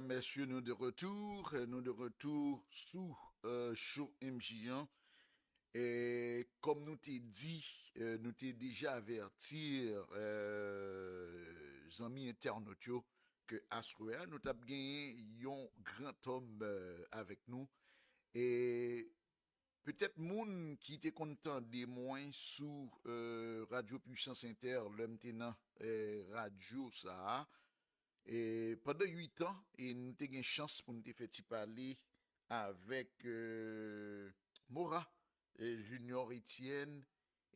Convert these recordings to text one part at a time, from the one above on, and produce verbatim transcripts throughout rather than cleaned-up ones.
mesye, nou de retour, nou de retour sou euh, show M J an. E kòm nou te di, euh, nou te deja avèti euh, zanmi entènot yo ke aswè a nou t ap genyen yon gran òm euh, avèk nou. E petèt moun ki te konn tande mwen sou euh, Radio Puissance Inter, lè m te nan euh, radyo sa a, e pandan uit an, e nou te gen chans pou n te fè ti pale avèk euh, Mora euh, Junior Etienne,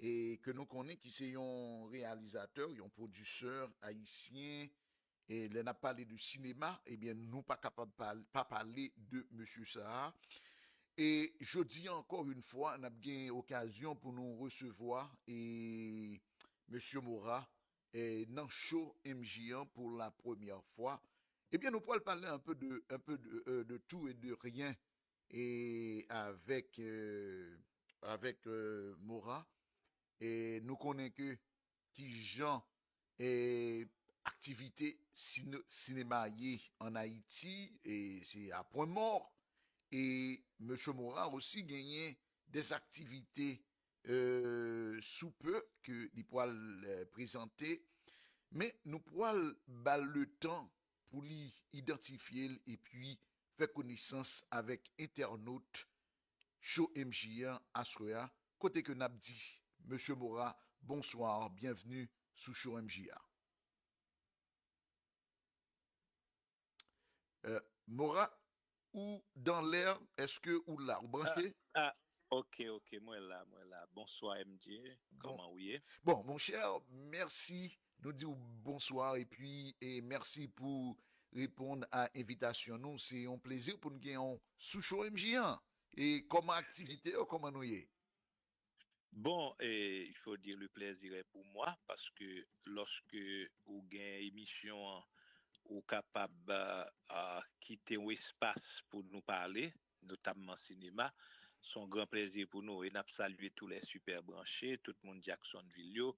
e ke nou konnen ki se yon reyalizatè, yon pwodisè ayisyen. E lè n ap pale de sinema, ebyen, nou pa kapab pa pale de mesye sa a. E jodi a, ankò yon fwa, n ap gen okazyon pou nou resevwa e mesye Mora e nan show M J an pou la premyè fwa. Ebyen, nou pral pale un peu de, un peu de, euh, de tout et de rien e avèk euh, avèk euh, Mora. E nou konnen ke ki jan e aktivite sine- sinema ye an Ayiti, e se a pwen mò. E mesye Mora osi genyen des aktivite euh, sous peu ke li pral euh, prezante. Men nou pral ba l le tan pou li idantifye l epi fè konesans avèk entènot show M J an aswè a, kote ke n ap di, Mesye Mora, bonsoir, bienvenue sou show M J an. Euh, Mora, ou dans l'air, èske ou la, ou branche? Ah, ah, ok, ok, mwen la, mwen la. Bonswa M J, kòman ou ye? Bon, mon cher, mèsi. Nou di w bonswa epi e mèsi pou reponn a envitasyon nou. Se yon plezi pou n gen w sou show M J an. E kòman aktivite yo, kòman nou ye? Bon, eh, il faut dire le plaisir est pour moi parce que lorsque ou gen emisyon an, ou kapab uh, uh, kite yon espas pou nou pale, notamman sinema. Se yon gran plezi pou nou e n ap salye tou lè sipè branche, tout moun Jacksonville yo,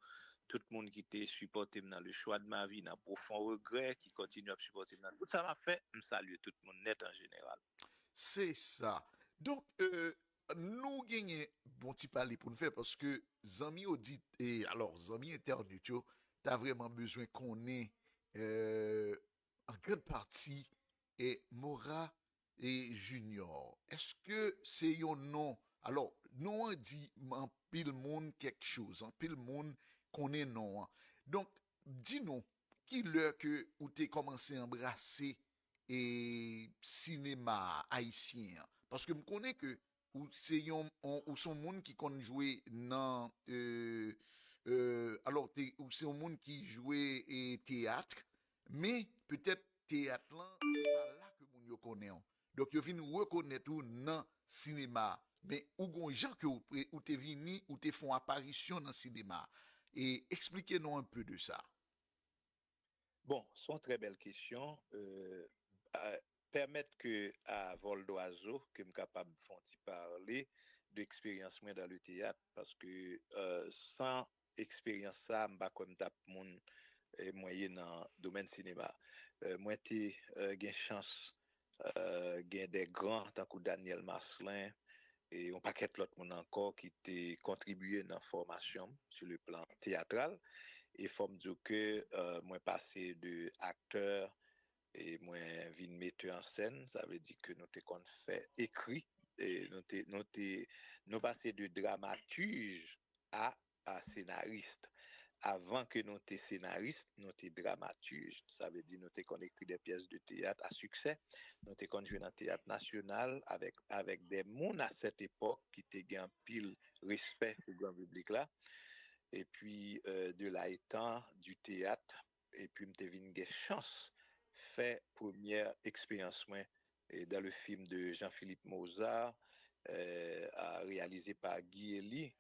tout moun ki te sipòte m nan le choix de ma vie, nan profon regrè, ki kontinye ap sipòte m nan tout sa m ap fè, m salye tout moun nèt an jeneral. Se sa. Donk, euh, nou genyen bon ti pale pou n fè paske zanmi odit e alò zanmi entènot yo ta vrèman bezwen konnen euh, an gran pati e Mora e Junior. Èske se yon non? Alò, non an di anpil moun kèk choz, anpil moun konnen non an. Donk, di nou, ki lè ke ou te kòmanse anbrase e sinema ayisyen an? Paske m konnen ke ou se yon ou se yon moun ki konn jwe nan euh, euh, alò te, ou se yon moun ki jwe e teyat, men petèt teyat lan se pa la ke moun yo konnen w. Donk yo vin rekonèt ou nan sinema. Men ou gon jan ke ou, ou te vini, ou te fè yon aparisyon nan sinema. E eksplike nou un peu de sa. Bon, se yon trè bèl kesyon. Euh, euh, pèmèt ke a vòl dwazo ke m kapab fè yon ti pale de eksperyans mwen dan le teyat paske euh, san eksperyans sa m pa kwè m t ap moun eh, mwen ye nan domèn sinema. Euh, mwen te euh, gen chans euh, gen de gran tankou Daniel Marcelin e yon pakèt lòt moun ankò ki te kontribye nan fòmasyon m sou le plan teyatral. E fò m di w ke euh, mwen pase de aktè e mwen vin metè an sèn, sa vle di ke nou te konn fè ekri, e nou te nou te nou pase de dramatij a a senaris. Avan ke nou te senaris, nou te dramatij. Sa vle di nou te konn ekri de pyès de teyat a siksè. Nou te konn jwe nan teyat nasyonal avèk avèk de moun a sèt epòk ki te gen anpil respè pou gran piblik la. Epi euh, de la etan du teyat, epi m te vin gen chans fè premyè eksperyans mwen eh, dans le film de Jean-Philippe Mozart, euh, réalisé par Guy Elie,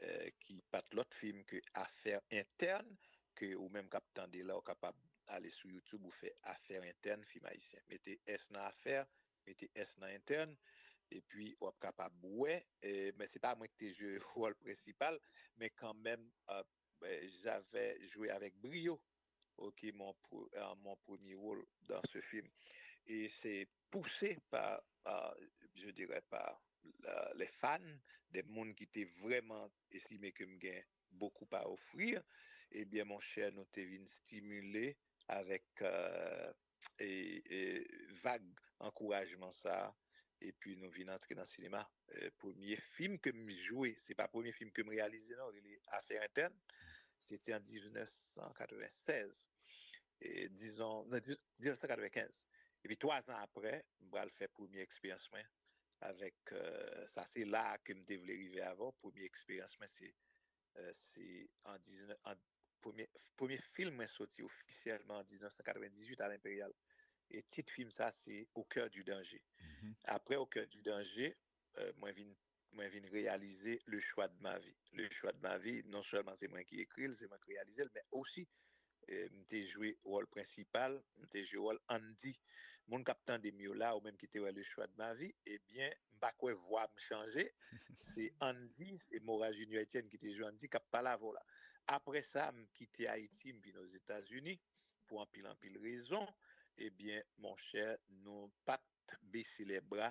euh, ki pa t lòt fim ke Affaires internes, ke ou menm k ap tande la, ou kapab ale sou YouTube ou fè Affaires internes, fim ayisyen. Mete S nan afè, mete S nan intèn, epi w ap kapab wè, eh, men se pa mwen ki te jwe wòl prensipal, men kanmenm, euh, ben, j'avais joué avec brio, ok, mon, euh, mon premier rôle dans ce film. et c'est poussé par, euh, je dirais, par euh, les fans, des moun ki te vrèman estime ke m gen beaucoup à offrir, ebyen, monchè, nou te vin stimile avèk euh, e, e, vag ankourajman sa a, epi nou vin antre nan sinema. Euh, premye fim ke m jwe, se pa premye fim ke m reyalize non, rele Afè Entèn, se te an diznèf san katrevennsèz, e, dizon, nan diznèf san katrevenkenz. Epi twa zan apre, m pral fè premye eksperyans mwen avèk, euh, sa se la ke m te vle rive avè w, premye eksperyans mwen se euh, se an diznèf, an, premye, premye fim mwen soti ofisyèlman an diznèf san katrevendizuit a l'Impérial. E tit fim sa se Au cœur du danger. Apre Au cœur du danger, euh, mwen vin mwen vin reyalize Le choix de ma vie. Le choix de ma vie, non sèlman se mwen ki ekri l, se mwen ki reyalize l, men osi eh, m te jwe wòl prensipal, m te jwe wòl Andy. Moun k ap tande m yo la, ou menm ki te wè Le choix de ma vie, ebyen, m pa kwè vwa m chanje. Se Andy, se Maura Junior Etienne ki te jwe Andy k ap pale avè w la. Apre sa, m kite Ayiti, m vin Ozetazini pou anpil, anpil rezon. Ebyen, monchè, nou pa t bese lè bra,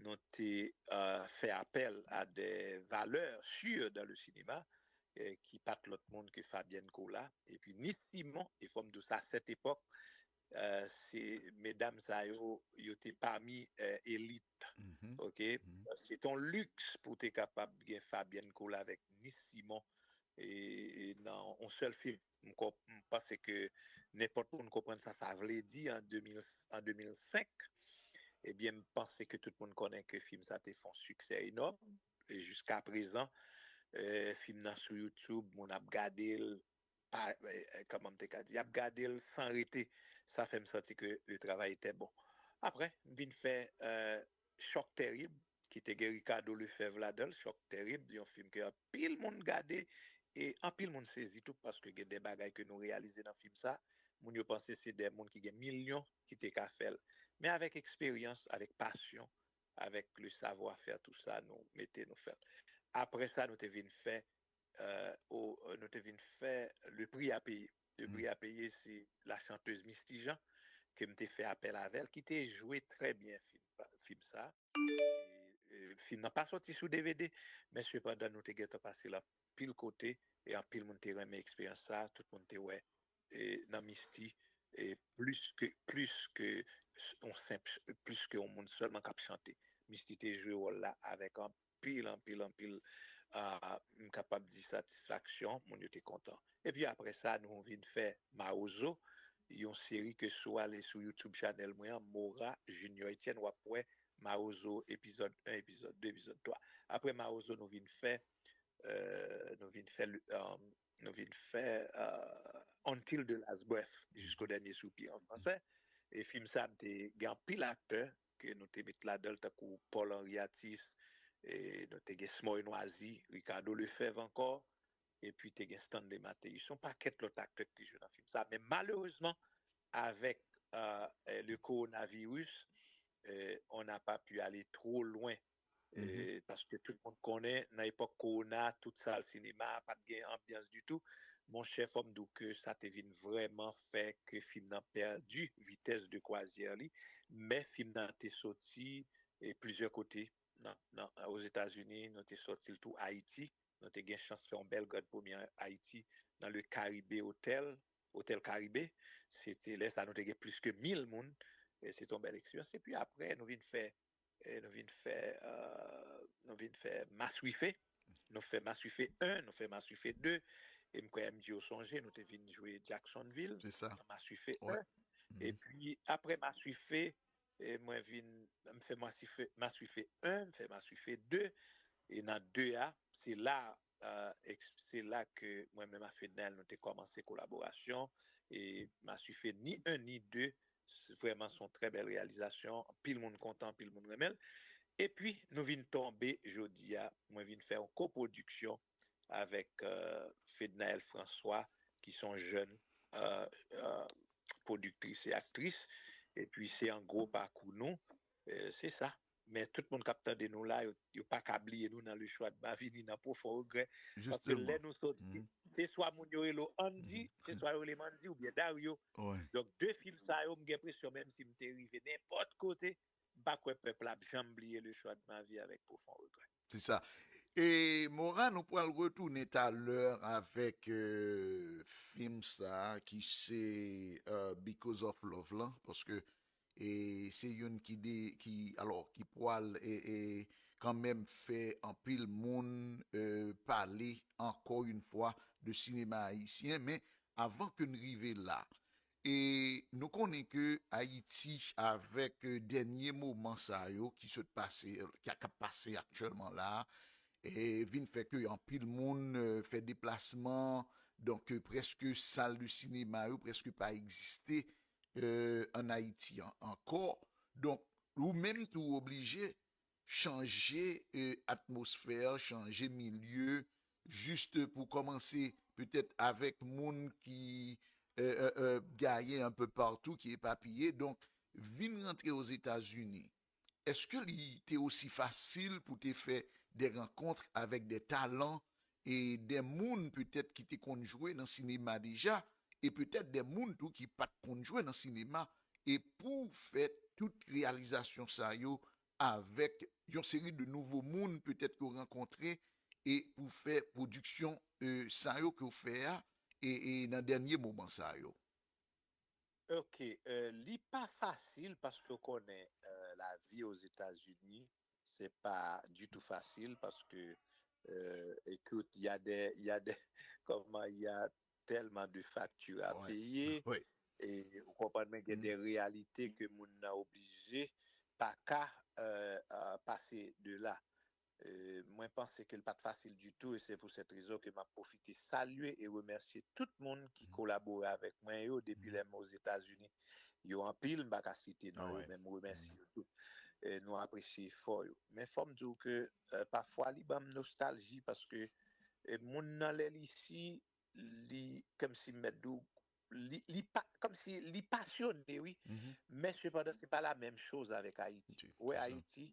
nou te euh, fè apèl a de valè si dan le sinema, eh, ki pa t lòt moun ke Fabienne Colas, epi Nith Simon, e fò m di w sa, cette époque, euh, se medam sa yo, yo te pami euh, elit. Ok? Se t on liks pou te kapab gen Fabienne Colas avèk Nith Simon e, e nan on sèl fim. M, m panse ke nenpòt moun konprann sa sa vle di an de mil, an de mil senk. Ebyen, m panse ke tout moun konnen ke fim sa te fè on siksè enòm. E jiska prezan, euh, fim nan sou YouTube, moun ap gade l, pa, euh, kòman m te ka di, y ap gade l san rete. Sa fè m santi ke le travay etè bon. Apre, m vin fè euh, Chòk Tèrib, ki te gen Ricardo Lefebvre ladan l, Chòk Tèrib, yon fim ke anpil moun gade, e anpil moun sezi tou, paske gen de bagay ke nou reyalize nan fim sa, moun yo panse se de moun ki gen milyon ki te ka fè l. Men avèk eksperyans, avèk pasyon, avèk le savoir-faire, tou sa, nou mete, nou fè l. Apre sa, nou te vin fè, euh, o, nou te vin fè Le prix à payer. Le prix à payer, se la chanteuse Misty Jean, ke m te fè apèl avè l, ki te jwe trè byen fim, fim sa. E, e, fim nan pa soti sou D V D, men sepandan nou te gentan pase l anpil kote, e anpil moun te renmen eksperyans sa, tout moun te wè e, nan Misty, e, plis ke, plis ke on senp, plis ke on moun sèlman k ap chante. Misty te jwe wòl la avèk anpil, anpil, anpil, ah, m kapab di satisfaksyon, moun yo te kontan. Epi apre sa, nou vin fè Mawozo, yon seri ke si w ale sou YouTube channel mwen an, Maura Junior Etienne, w ap wè Mawozo epizòd en, epizòd de, epizòd twa. Apre Mawozo, nou vin fè, euh, nou vin fè, euh, nou vin fè euh, Until the Last Breath, Jusqu'au Dernier Soupir an fransè. E fim sa, m te gen anpil aktè ke nou te met ladan l, tankou Paul Henri Atis, e nou te gen Smoy Noisy, Ricardo Lefebvre ankò, epi te gen Stanley Mathéus. Yon pakèt lòt aktè ki te jwe nan fim sa. Men malerezman, avèk euh, euh, le coronavirus, euh, on n'a pas pu aller trop loin. E, paske tout moun konnen, nan epòk kowona, tout sal sinema pa t gen anbyans ditou. Monchè, fò m di w ke sa te vin vrèman fè ke fim nan pèdi vitès de kwazyè li. Men fim nan te soti e, plizyè kote. Nan, nan, Ozetazini, nou te sòti l tou Ayiti. Nou te gen chans fè yon bèl grand première Ayiti nan le Caribe Hotel, Hotel Caribe. Se te lè sa nou te gen plis ke mil moun. E se te yon bèl eksperyans. Epi apre, nou vin fè, e nou vin fè, euh, nou vin fè Maswife. Nou fè Maswife en, nou fè Maswife de. E m kwè M J o sonje, nou te vin jwe Jacksonville nan Maswife en. Epi apre Maswife, e mwen vin, m fè Maswife, Maswife en, m fè Maswife de. E nan de a, se la, euh, se la ke mwen menm ak Fednaelle, nou te kòmanse kolaborasyon. E Maswife ni en ni de, vrèman, se yon trè bèl reyalizasyon. Anpil moun kontan, anpil moun renmen l. Epi, nou vin tonbe, jodi a, mwen vin fè yon kopwodiksyon avèk euh, Fednaelle François, ki se yon jèn euh, euh, pwodiktris e aktris. Epi, se an gwo pakou nou. Euh, se sa. Men tout moun k ap tande nou la, yo, yo pa ka bliye nou nan Le Choix de ma vie ni nan Profond Regret. Paske lè nou soti, Se swa moun yo rele w Andy, se swa yo rele m Andy oubyen Dario. Donk, de fim sa yo, m gen enpresyon, menm si m te rive nenpòt kote, m pa kwè pèp la ap janm bliye Le Choix de ma vie avec profond regret. Se sa. E Mora, nou pral retounen talè avèk euh, fim sa ki se euh, Because of Love lan, paske e se youn ki de, ki alò ki pral e, e kanmenm fè anpil moun euh, pale ankò yon fwa de sinema ayisyen, men avan ke n rive la, e nou konnen ke Ayiti avèk euh, dènye moman sa yo ki sot pase, ki ap pase aktyèlman la, e vin fè ke anpil moun euh, fè deplasman, donk euh, prèske sal de sinema yo prèske pa egziste euh, an Ayiti an- ankò. Donk, ou menm tou oblije chanje euh, atmosfè, chanje milye, jis pou kòmanse petèt avèk moun ki euh, euh, euh, gaye un peu partout, ki epapiye. Donk, vin rantre Ozetazini, èske li te osi fasil pou te fè de rankont avèk de talan e de moun petèt ki te konn jwe nan sinema deja, e petèt de moun tou ki pa t konn jwe nan sinema, e pou fè tout reyalizasyon sa yo avèk yon seri de nouvo moun petèt ke w rankontre e pou fè pwodiksyon euh, sa yo ke w fè a e, e nan dènye moman sa yo? Ok, euh, li pa fasil paske w konnen euh, lavi Ozetazini se pa ditou fasil paske euh, écoute, il y a des, il y a des, comment, il y a tellement de factures à payer. E ou konprann mwen gen de reyalite ke moun nan oblije pa ka euh, euh, pase de la. Euh, mwen panse ke l pa t fasil ditou e se pou sèt rezon ke m ap pwofite salye e remèsye tout moun ki kolabore avèk mwen yo depi lè m Ozetazini. Yo anpil, m pa ka site non yo, men m remèsye yo tout. Euh, nou apresye efò yo. Men fò m di w ke euh, pafwa li ban m nostalji paske euh, moun nan lè l isi, li, kòmsi m mèt di w, li, li pa, kòmsi li pasyone, wi. Men sepandan, se pa la menm choz avèk Ayiti. Ou wè Ayiti,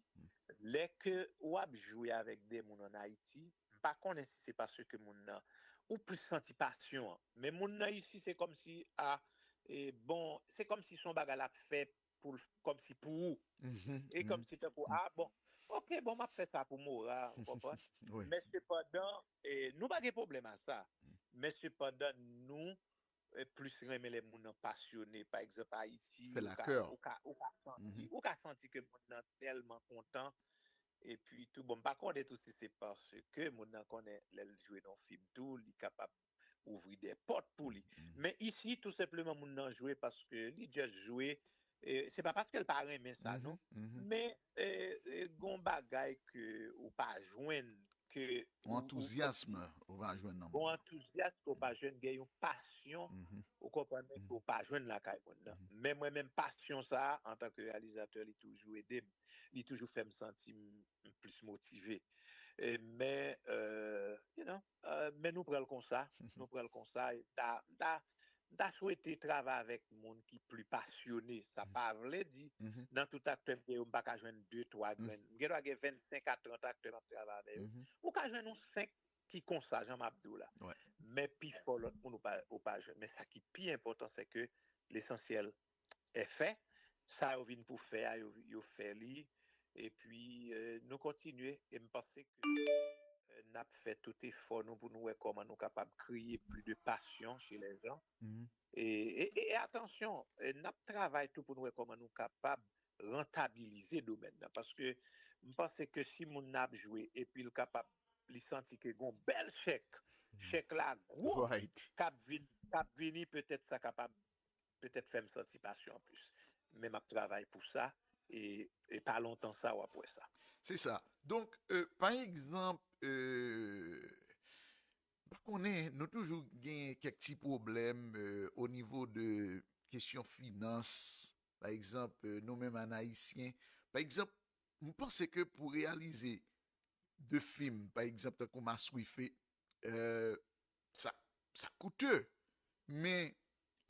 lè ke w ap jwe avèk de moun an Ayiti, m pa konnen si se paske moun nan, ou plis santi pasyon an. Men moun nan isi, se kòmsi, a, e, bon, se kòmsi se yon bagay l ap fè pou l, kòmsi pou ou. E kòmsi tankou, a, bon, ok, bon, m ap fè sa pou Mora, ou konprann? Men sepandan, e, nou pa gen pwoblèm a sa. Men sepandan, nou e, plis renmen lè moun nan pasyone. Pa egzanp, Ayiti, ou ka, ou ka, ou ka santi, ou ka santi ke moun nan tèlman kontan. Epi tou, bon, m pa konnen tou si se paske moun nan konnen lè l jwe nan fim tou, li kapab ouvri de pòt pou li. Men isi, tou senpleman, moun nan jwe paske li just jwe. E, se pa paske l pa renmen sa, non. Men e, e, gon bagay ke ou pa jwenn ke yon antouzyasm ou pa jwenn nan moun. Yon antouzyasm ke ou pa jwenn, gen yon pasyon ou konprann men ke ou pa jwenn lakay moun nan. Men mwen menm pasyon sa a, antanke reyalizatè, li toujou ede m. Li toujou fè m santi m m plis motive. E, men, euh, you know, euh, men nou pran l konsa, nou pran l konsa. E m ta, m ta, m ta swete travay avèk moun ki pli pasyone. Sa pa vle di, nan tout aktè m gen yo, m pa ka jwenn de, twa grenn. M gen dwa gen vennsenk a trant aktè m ap travay avè yo. Ou ka jwenn yon senk ki konsa, jan m ap di w la. Men pi fò lòt moun ou pa, ou pa jwenn. Men sa ki pi enpòtan, se ke lesansyèl e fè. Sa yo vin pou fè a, yo, yo fè li. Epi, euh, nou kontinye. E m panse ke euh, n ap fè tout efò nou pou nou wè kòman nou kapab kreye plis de pasyon chez les gens. E, e, e, e atansyon, euh, n ap travay tou pou nou wè kòman nou kapab rantabilize domèn nan. Paske m panse ke si moun nan ap jwe epi l kapab, li santi ke gon bèl chèk, chèk la gwo, k ap vin, k ap vini, petèt sa kapab petèt fè m santi pasyon plis. Men m ap travay pou sa, e, e pa lontan sa w ap wè sa. Se sa. Donk, euh, pa egzanp, euh, m pa konnen, nou toujou gen kèk ti pwoblèm euh, o nivo de kesyon finans. Pa egzanp, euh, nou menm an Ayisyen, pa egzanp, m panse ke pou reyalize de fim, pa egzanp, tankou Maswife, euh, sa, sa koute. Men,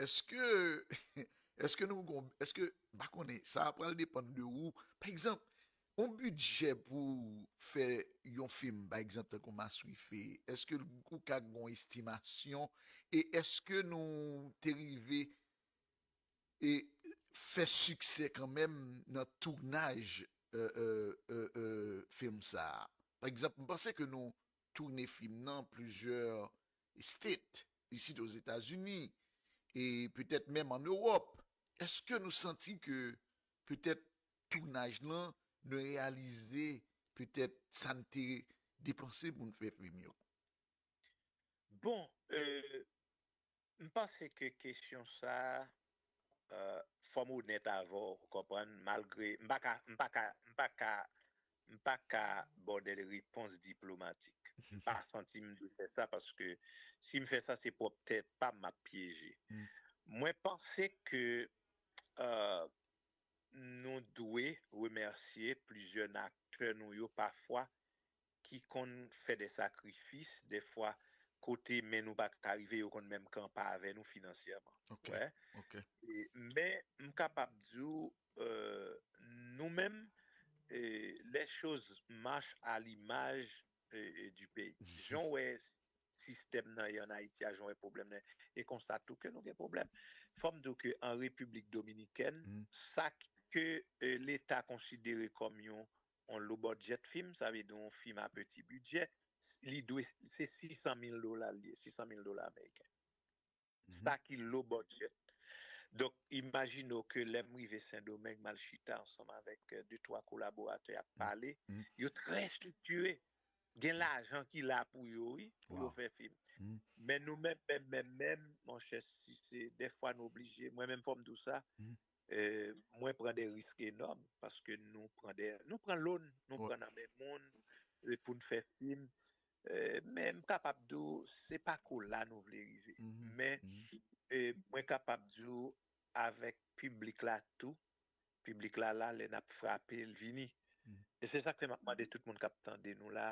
èske, èske nou gon, èske, m pa konnen, sa pral depann de ou. Pa egzanp, yon bidjè pou fè yon fim, pa egzanp, tankou Maswife, èske ou ka gen yon estimasyon e èske nou te rive e fè siksè kanmenm nan tounaj euh, euh, euh, euh, fim sa a? Pa egzanp, m panse ke nou tounen fim nan plizyè state, isit Ozetazini, e petèt menm an Ewòp. Èske nou santi ke petèt tounaj lan, nou reyalize petèt sa n te depanse pou n fè fim yo? Bon, euh, m panse ke kesyon sa a, euh, fò m onèt avè w, ou konprann, malgre m pa ka, m pa ka, m pa ka, m pa ka ba w de repons diplomatik. M pa santi m dwe fè sa paske si m fè sa, se pwòp tèt pa m m ap pyeje. Mwen panse ke euh, nou dwe remèsye plizyè nan aktè nou yo pafwa ki konn fè de sakrifis, dèfwa kote men nou pa ka rive, yo konn menm kanpe avè nou finansyèman. Ok, Wè. ok. E, men m kapab di w, euh, nou menm, eh, les choses marchent à l'image eh, eh, du pays. Jan w wè sistèm nan ye ann Ayiti a, jan w wè pwoblèm nan ye, e konsa tou ke nou gen pwoblèm. Fò m di w ke an Repiblik Dominikèn, sa ke eh, Leta konsidere kòm yon, yon low budget film, sa vle di yon fim a peti bidjè, li dwe, se sis san mil dola l ye, sis san mil dola ameriken. Sa ki low budget. Donk, imajine w ke lè m rive Sendomeng, m al chita ansanm avèk eh, de twa kolaboratè ap pale, yo trè estriktire. Gen lajan ki la pou yo, wi, pou yo fè fim. Men nou menm, menm, menm, menm, monchè, si se dèfwa nou oblije, mwen menm fò m di w sa, eh, mwen pran de risk enòm, paske nou pran de, nou pran loan, nou pran nan men moun, eh, pou n fè fim. Eh, men m kapab di w, se pa ko la nou vle rive. Men eh, mwen kapab di w, avèk piblik la tou, piblik la la, lè n ap frape, l vini. E se sa k fè m ap mande tout moun k ap tande nou la,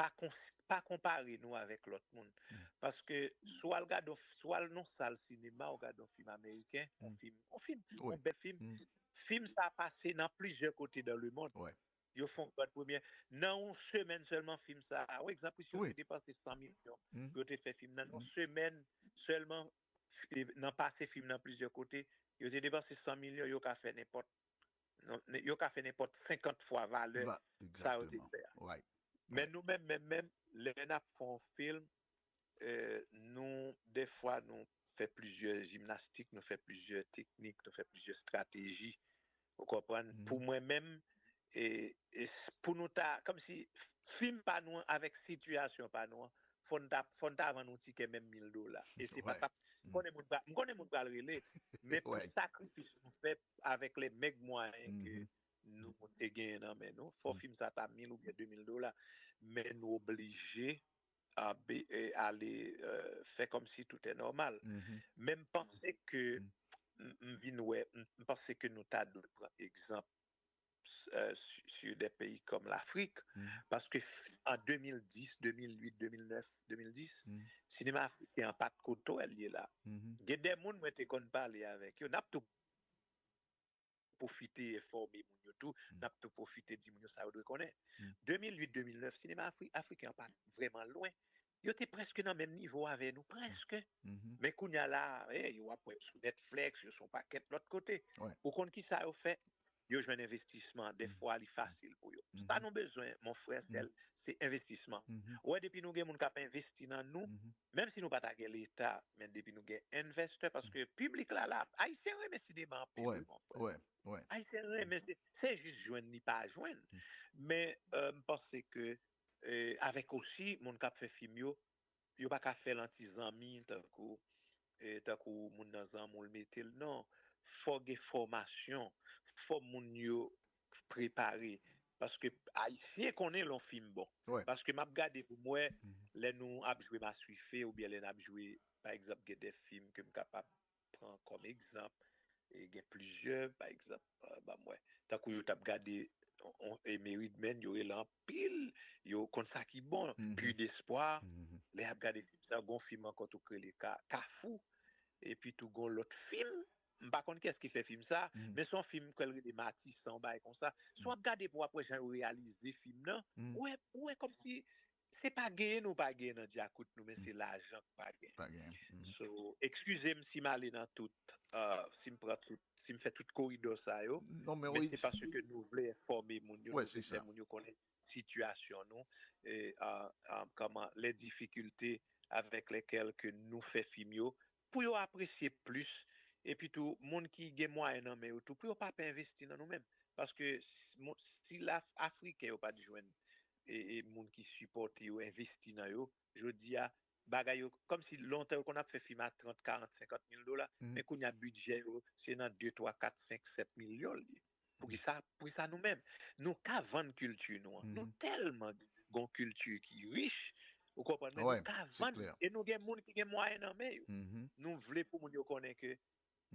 pa, kon, pa konpare nou avèk lòt moun. Paske si w al gade, si w al nan sal sinema, w gade yon fim ameriken, yon fim, yon fim, yon bèl fim, fim sa pase nan plizyè kote dans le monde. Yo fè yon gran premyè. Nan yon semèn sèlman, fim sa a, w egzanp, si yo te depanse san milyon pou yo te fè fim nan, nan yon semèn sèlman, nan pase fim nan plizyè kote, yo te depanse san milyon, yo ka fè nenpòt, yo ka fè nenpòt senkant fwa valè sa yo te fè a. Men nou menm, menm, menm, lè n ap fè yon fim, eh, nou, dèfwa, nou fè plizyè jimnastik, nou fè plizyè teknik, nou fè plizyè estrateji. Ou konprann? Pou mwen menm, e, e s- pou nou ta, kòmsi fim pa nou an avèk sitiyasyon pa nou an, fò n ta, fò n ta vann yon tikè menm mil dola. E se pa t ap, m konnen moun pral, m konnen moun pral rele, men pou sakrifis nou fè avèk lè mèg mwayen ke nou te genyen nan men nou, fò fim sa ta mil oubyen de mil dola. Men nou oblije a, be- e, ale eh, fè kòmsi tout est normal. Men m panse ke m m vin wè, m m panse ke nou ta dwe pran egzanp eh, su- sur des pays comme Lafrik, paske f- an de mil dis, de mil uit, de mil nèf, de mil dis, sinema afriken an pa t ko twè l ye la. Gen de moun mwen te konn pale avèk yo, n ap tou pwofite enfòme moun yo tou, n ap tou pwofite di moun yo sa yo dwe konnen. De mil uit, de mil nèf, sinema afri- afriken an pa t vrèman lwen. Yo te prèske nan menm nivo avè nou, prèske. Men kounye a la, eh, yo ap wè sou Netflix, yo sou yon pakèt lòt kote. Ou konn ki sa yo fè? Yo jwenn envestisman, dèfwa li fasil pou yo. Sa nou bezwen, mon frè, sèl, se envestisman. Ou wè, depi nou gen moun k ap envesti nan nou, menm si nou pa ta gen Leta, men depi nou gen envestè, paske piblik la la, Ayisyen renmen sinema anpil, wi, mon frè. Ayisyen renmen, se se jis jwenn li pa jwenn. Men eh, m panse ke eh, avèk osi moun k ap fè fim yo, yo pa ka fè l an ti zanmi tankou, eh, tankou moun nan zanmi w l mete l. Non, fò gen fòmasyon, fò moun yo prepare. Paske Ayisyen konnen lè yon fim bon. Paske m ap gade pou m wè, lè nou ap jwe Maswife oubyen lè n ap jwe, pa egzanp, gen de fim ke m kapab pran kòm egzanp, e gen plizyè, pa egzanp, eh, ban m wè, tankou yo t ap gade on, on, Emery Dmen, yo rele anpil, yo konn sa ki bon, Pu d'Espoir, lè y ap gade fim sa, gon fim ankò tou k rele Ka- Kafou, epi tou gon lòt fim, m pa konn kiyès ki fè fim sa, men se yon fim kwè l rele Matisan, yon bagay konsa. Si w ap gade pou w ap wè jan yo reyalize fim nan, ou wè, ou wè kòmsi se pa genyen nou pa genyen nan djakout nou, men se lajan k pa genyen. So, eskize m si m ale nan tout, uh, si m pran tout, si m fè tout koridò sa yo, men se paske nou vle enfòme moun yo, nou vle fè moun yo konnen sitiyasyon nou, e, uh, uh, kòman, les difficultés avec lesquelles que nou fè fim yo, pou yo apresye plis, epi tou, moun ki gen mwayen nan men yo tou, pou yo pa pè envesti nan nou menm. Paske si la Afriken yo pa t jwenn e, e moun ki sipòte yo, envesti nan yo, jodi a, bagay yo, kòmsi lontan yo konn ap fè fim a trant, karant, senkant mil dola, men kounye a bidjè yo, se nan de, twa, kat, senk, sèt milyon l ye. Poukisa, poukisa nou menm? Nou ka vann kilti nou an. Nou tèlman gon kilti ki rich, ou konprann, men nou ka vann, e nou gen moun ki gen mwayen nan men yo. Nou vle pou moun yo konnen ke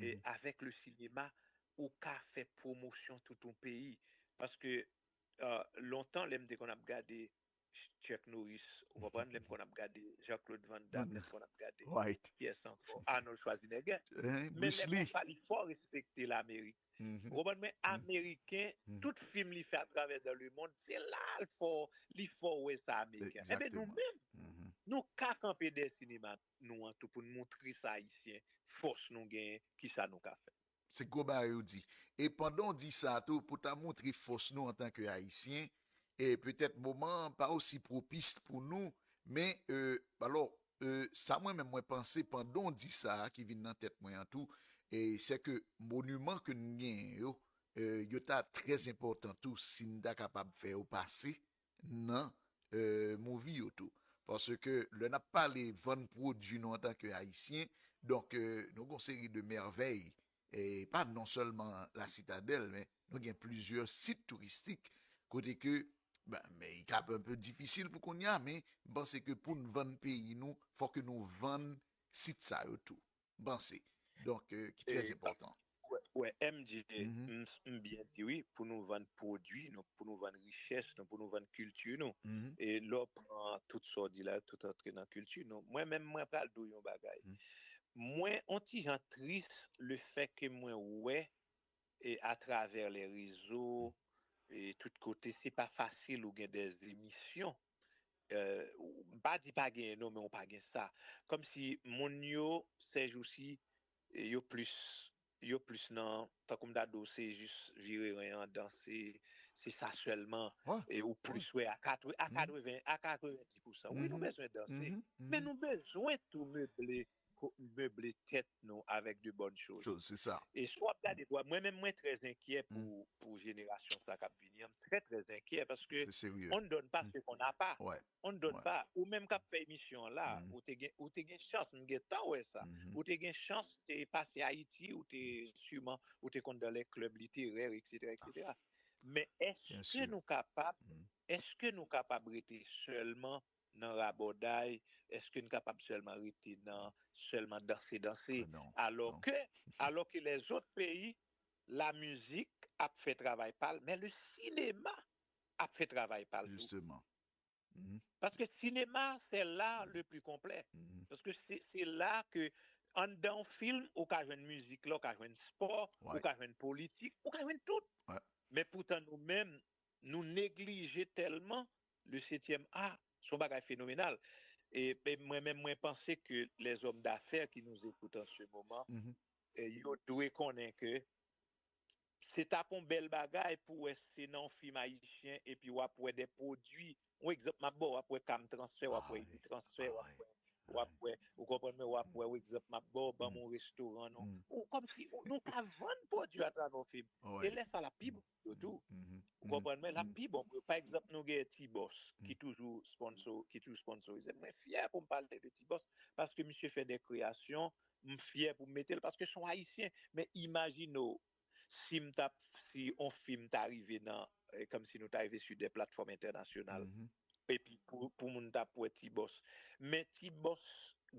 e avèk le sinema, ou ka fè pwomosyon tout yon peyi. Paske, uh, lontan, lè m te konn ap gade Chuck Norris, ou konprann, lè m konn ap gade Jean-Claude Van Damme, lè m konn ap gade kiyès ankò, Arnold Schwarzenegger. Men lè konsa, li fò respekte Lamerik. Ou konprann mwen? Ameriken, tout fim li fè atravè dans le monde, se la l fò, li fò wè sa Ameriken. Enben nou menm, nou ka kanpe dèyè sinema nou an tou pou n montre sa Ayisyen, fòs nou genyen, kisa nou ka fè. Se gwo bagay ou di. E pandan w di sa tou, pou ta montre fòs nou antanke Ayisyen, e petèt moman an pa osi pwopis pou nou, men, e, alò, e, sa mwen menm mwen panse pandan w di sa a ki vin nan tèt mwen an tou, e se ke moniman ke n genyen yo, e, yo ta trè enpòtan tou si n ta kapab fè yo pase nan, e, movie yo tou. Paske lè n ap pale vann pwodui nou antanke Ayisyen, donk, e, nou gon seri de mèvèy, e pa non sèlman La Citadelle, men nou gen plizyè sit touristik kote ke, ben, men, li ka un peu difisil pou kounye a, men m panse ke pou n vann peyi nou, fò ke nou vann sit sa yo tou. M panse. Donk, e, ki trè enpòtan. Wè, wè, M J, m, m byen di wi, pou nou vann pwodui nou, pou nou vann richès nou, pou nou vann kilti nou. E lè w pran tout sa w di la, tout antre nan kilti nou. Mwen menm, mwen pral di w yon bagay. Mwen, on ti jan tris le fè ke mwen wè, e atravè lè rezo, e tout kote, se pa fasil ou gen dè emisyon. E, m pa di pa genyen non, men ou pa gen sa. Kòmsi moun yo, sèjousi, e yo plis, yo plis nan, tankou m ta di w, se jis vire ren an, danse, se sa sèlman, e ou plis wè a katreven, a katreven, a katrevendis pousan. Wi, nou bezwen danse, men nou bezwen tou meble, meble tèt nou avèk de bòn choz. Choz, se sa. E si w ap gade, mwen menm, mwen trè enkyè pou, pou jenerasyon sa k ap vini an, m trè, trè enkyè, paske on ne donne pas ce qu'on n'a pas. On ne donne pas. Ou menm k ap fè emisyon an la, ou te gen, ou te gen chans, m gentan wè sa. Ou te gen chans te pase Ayiti, ou te siman, ou te konn dans les clubs littéraires, et cetera, et cetera. Men èske nou kapab, èske nou kapab rete sèlman nan rabòday? Èske n kapab sèlman rete nan sèlman danse, danse? Alò ke, alò ke lèzòt peyi, la mizik ap fè travay pa l, men le sinema ap fè travay pa l tou. Paske sinema, c'est l'art le plus complet. Paske se, se la ke anndan yon fim, ou ka jwenn mizik la, ou ka jwenn spò, ou ka jwenn politik, ou ka jwenn tout. Men poutan nou menm, nou neglije tèlman le septième art, se yon bagay fenomenal. E, e mwen menm, mwen panse ke les hommes d'affaires qui nous écoutent en ce moment, e, yo dwe konnen ke se t ap yon bèl bagay pou wè se nan yon fim ayisyen epi w ap wè de pwodui. Yon egzanp m ap ba w, w ap wè Cam Transfer, w ap wè Easy Transfer, w ap wè, w ap wè, ou konprann mwen, w ap wè, yon egzanp m ap ba w, ban m yon restoran non. Ou kòmsi nou ka vann pwodui atravè yon fim. E lè sa l ap pi bon pou yo tou. Ou konprann mwen, l ap pi bon pou yo. Pa egzanp, nou gen T-Boss ki toujou sponsor, ki toujou sponsorize. Mwen fyè pou m pale de T-Boss paske misye fè de kreyasyon, m fyè pou m mete l paske se yon ayisyen. Men imajine w, si m t ap, si on fim ta rive nan, e, kòmsi nou ta rive sou de platfòm entènasyonal, epi pou, pou moun t ap wè T-Boss. Men T-Boss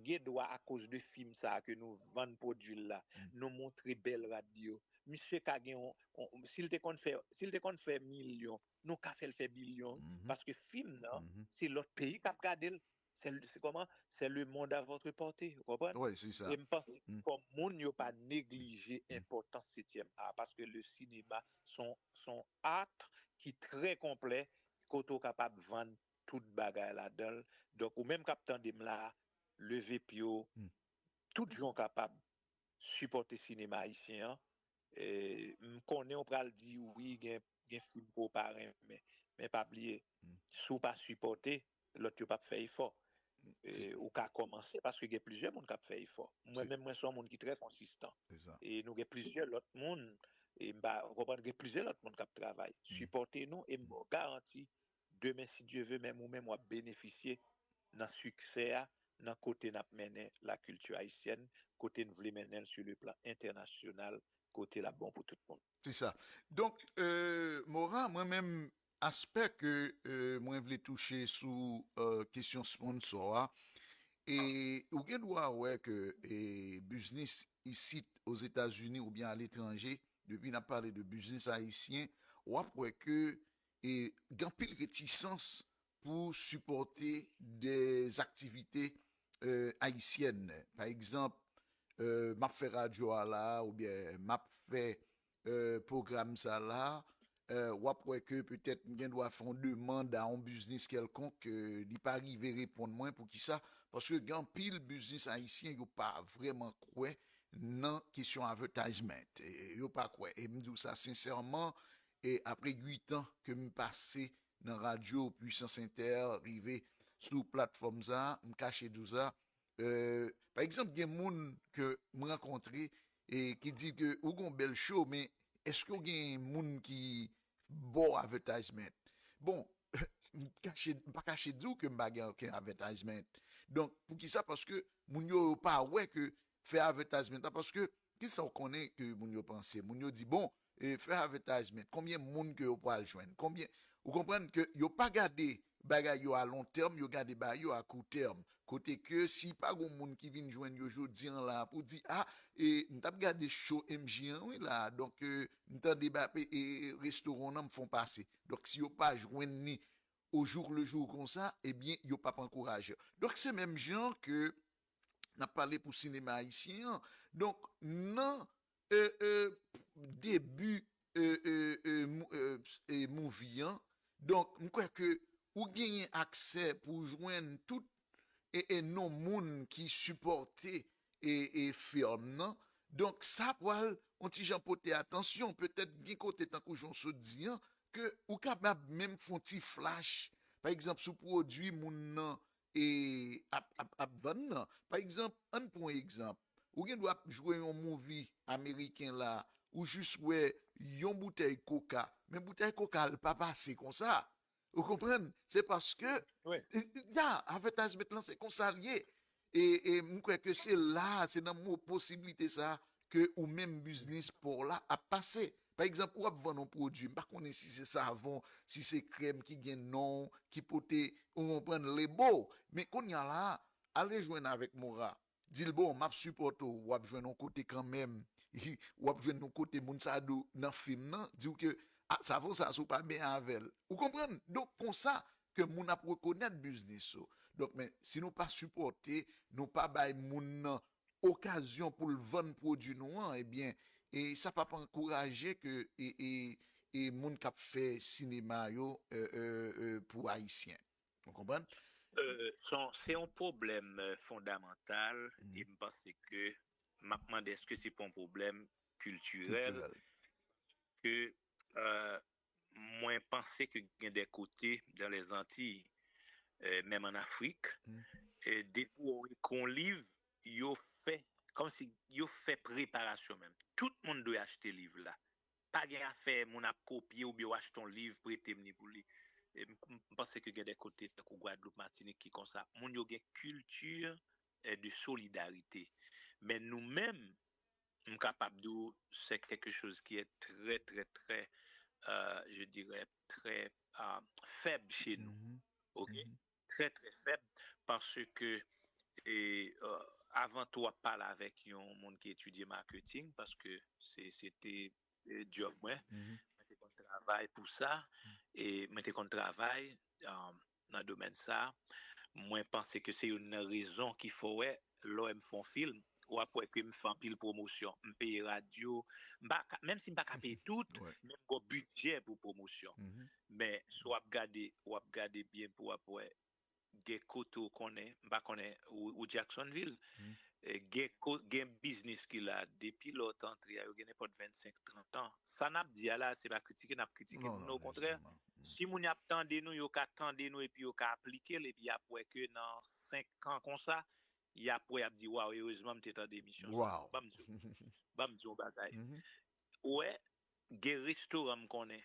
gen dwa, akoz de fim sa a ke nou vann pwodui l la, nou montre bèl rad li yo. Misye ka gen yon, yon, si l te konn fè, si l te konn fè milyon, nou ka fè l fè bilyon, paske fim nan, se lòt peyi k ap gade l. C'est le- c'est comment? C'est le monde à votre portée, ou konprann? Wi, se sa. E m panse kòm moun, yo pa neglije enpòtans setyèm a, paske le sinema son son art ki trè konplè, kote w kapab vann tout bagay ladan l. Donk, ou menm k ap tande m la, leve pye w, tout jan w kapab sipòte sinema ayisyen an. E, m konnen w pral di, wi, gen, gen fim ke w pa renmen, men pa bliye, si w pa sipòte, lòt yo p ap fè efò. E, ou ka kòmanse paske gen plizyè moun k ap fè efò. Mwen menm, mwen se yon moun ki trè konsistan. E nou gen plizyè lòt moun, e m pa, ou konprann, gen plizyè lòt moun k ap travay. Sipòte nou e m ba w garanti, demen, si Dye ve, menm ou menm w ap benefisye nan siksè a, nan kote n ap mennen la kilti ayisyèn, kote n vle mennen l sou le plan entènasyonal, kote l ap bon pou tout moun. Se sa. Donk, euh, Mora, mwen menm, aspè ke euh, mwen vle touche sou euh, kesyon sponsò a, e ou gen dwa wè ke e, biznis isit Ozetazini oubyen aletranje, depi n ap pale de biznis ayisyen, w ap wè ke e, gen anpil retisans pou sipòte de aktivite euh, ayisyèn. Pa egzanp, euh, m ap fè radyo a la, oubyen m ap fè euh, pwogram sa la, euh, w ap wè ke petèt m gen dwa fè yon demann a yon biznis kèlkonk, euh, li pa rive reponn mwen. Poukisa? Paske gen anpil biznis ayisyen, yo pa vrèman kwè nan kesyon advertisement. E, yo pa kwè. E m di w sa sensèman, e apre uit an ke m pase nan radyo Puissance Inter, rive sou platfòm sa, m kache di w sa, euh, pa egzanp, gen moun ke m rankontre e ki di ke ou gon bèl show, men èske w gen moun ki ba w advertisement? Bon, m kache, m pa kache di w ke m pa gen okenn advertisement. Donk, poukisa? Paske moun yo, yo pa wè ke fè advertisement la, paske kisa w konnen ke moun yo panse? Moun yo di, bon, e, fè advertisement, konbyen moun ke yo pral jwenn? Konbyen, ou konprann ke yo pa gade bagay yo a lon tèm, yo gade bagay yo a kou tèm. Kote ke si pa gon moun ki vin jwenn yo jodi an la pou di, a, e, m t ap gade show M J an, wi, la, donk, e, m tande ba, e, e, restoran nan, m fon pase. Donk, si yo pa jwenn ni au jour le jour konsa, ebyen, yo p ap ankouraje. Donk, se menm jan ke n ap pale pou sinema ayisyen an. Donk, nan e, e, debi e, e, e, mou- e, e, movie an, donk, m kwè ke ou genyen aksè pou jwenn tout e, e non moun ki sipòte e, e fim nan. Donk, sa pral yon ti jan pote atansyon. Petèt gen kote, tankou jan w sot di an, ke ou kapab menm fè yon ti flash, pa egzanp, sou pwodui moun nan e ap, ap, ap vann nan. Pa egzanp, ann pran yon egzanp. Ou gen dwa ap jwe yon movie ameriken la, ou jis wè yon boutèy koka, men boutèy koka a pa pase konsa. Ou konprann? Se paske, ya, advertisement lan se konsa l ye. E, e m kwè ke se la, se nan mo posiblite sa ke ou menm biznis pa w la ap pase. Pa egzanp, ou ap vann yon pwodui, m pa konnen si se savon, si se krèm ki gen non, ki pote, ou konprann, label. Men kounye a la, ale jwenn avèk Mora. Di l, bon, m ap sipòte w, w ap jwenn yon kote kanmenm. W ap jwenn yon kote moun sa a di w nan fim nan, di w ke, a, savon sa a, si w pa byen avè l. Ou konprann? Donk, konsa ke moun ap rekonèt biznis ou. Donk, men, si nou pa sipòte, nou pa bay moun nan okazyon pou l vann pwodui nou an, ebyen, e sa p ap ankouraje ke e, e, e moun k ap fè sinema yo e, e, e, pou Ayisyen. Ou konprann? Euh, son- se yon pwoblèm euh, fondamantal e m panse ke m ap mande èske se pa yon pwoblèm kiltirèl Kiltirèl. ke euh, mwen panse ke gen de kote dan lèzantiy, euh, menm ann Afrik, euh, depi w wè kon liv, yo fè, kòmsi yo fè preparasyon menm. Tout moun dwe achte liv la. Pa gen afè moun ap kopye oubyen w achte yon liv, prete m li pou li. E m m panse ke gen de kote tankou Gwadloup, Matinik ki konsa. Moun yo gen kilti euh, de solidarité. Men nou menm, m kapab di w, c'est quelque chose qui est très, très, très, euh, je dirais, très euh, faible chez nous. OK? Très, très faible parce que e, euh, avan tou, w ap pale avèk yon moun ki etidye marketing, paske se se te e, djòb mwen. Mwen te konn travay pou sa, e mwen te konn travay um, nan domèn sa. Mwen panse ke se youn nan rezon ki fè w wè lè m fè yon fim, w ap wè ke m fè anpil pwomosyon. M peye radyo, m pa ka, menm si m pa ka peye tout, men m gen bidjè pou pwomosyon. Men si w ap gade, w ap gade byen pou w ap wè, gen kote w konnen, m pa konnen ou, ou Jacksonville, gen, gen biznis ki la, depi lè w t antre a, yo gen nenpòt vennsenk, trant an. Sa n ap di a la, se pa kritike n ap kritike moun nan, okontrè, si moun y ap tande nou, yo ka tande nou epi yo ka aplike l, epi y ap wè ke nan senk an konsa, y ap wè, y ap di, waw, erezman m te tande emisyon sa. Ban m di w, ban m di w yon bagay. Ou wè, gen restoran m konnen,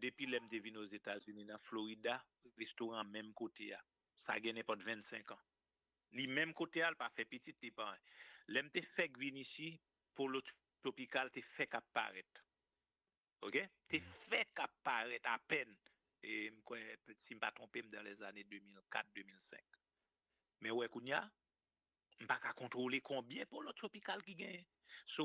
depi lè m te vin Ozetazini, nan Florida, restoran an menm kote a. Sa gen nenpòt vennsenk an. Li menm kote a, l pa fè pitit, li pa anyen. Lè m te fèk vin isi, Polo Tropical te fèk ap parèt. Oke? Te fèk ap parèt apèn. E m kwè, si m pa twonpe m, dans les années deux mille quatre, deux mille cinq. Men ou wè kounye a, m pa ka kontwole konbyen Polo Tropical ki genyen. So,